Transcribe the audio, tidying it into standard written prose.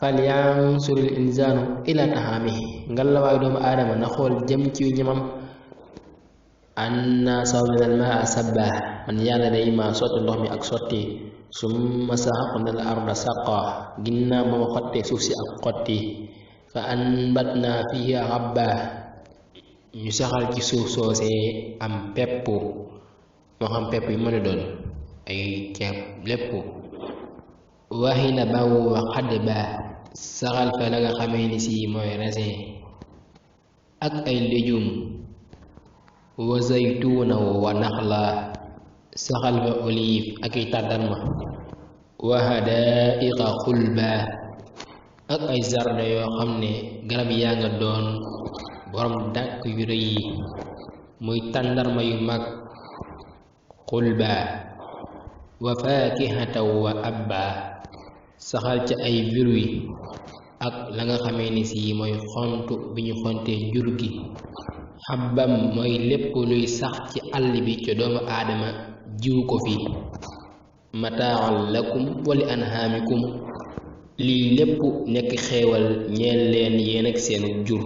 falyansuril insaanu ila tahaamihi ngalla waayu doomu aadama na xool jëm ci ñamam anna sababna al-maa sabba man yàlla day ma sotti ndox mi ak sotti summa saxaqna al arda saqa ginnaaw ba ma xottee suuf si ak xotti fa anbatna fiha habba ñu saxal ci suuf soosee am pepp moo xam pepp yi mën a doon ay ceeb lépp waxina baw wa xadba saxal fa la nga xamee ni si mooy raisin ak ay léjum wa zaytuuna wa naxla saxal fa olive ak ay tàndarma wa hadaiqa xulba ak ay jardin yoo xam ne garab yaa nga doon borom dàkk yu rëy yi muy tàndarma yu mag xulba wa faakihatan wa abba saxal ca ay fruits ak la nga xamee ni si mooy xontu bi ñu xontee jur gi xabbam mooy lépp luy sax ci àll bi ca doomu aadama jiw ko fi mataaxan lakum wa li anhaamikum lii lépp nekk xéewal ñeel leen yéen ak seen jur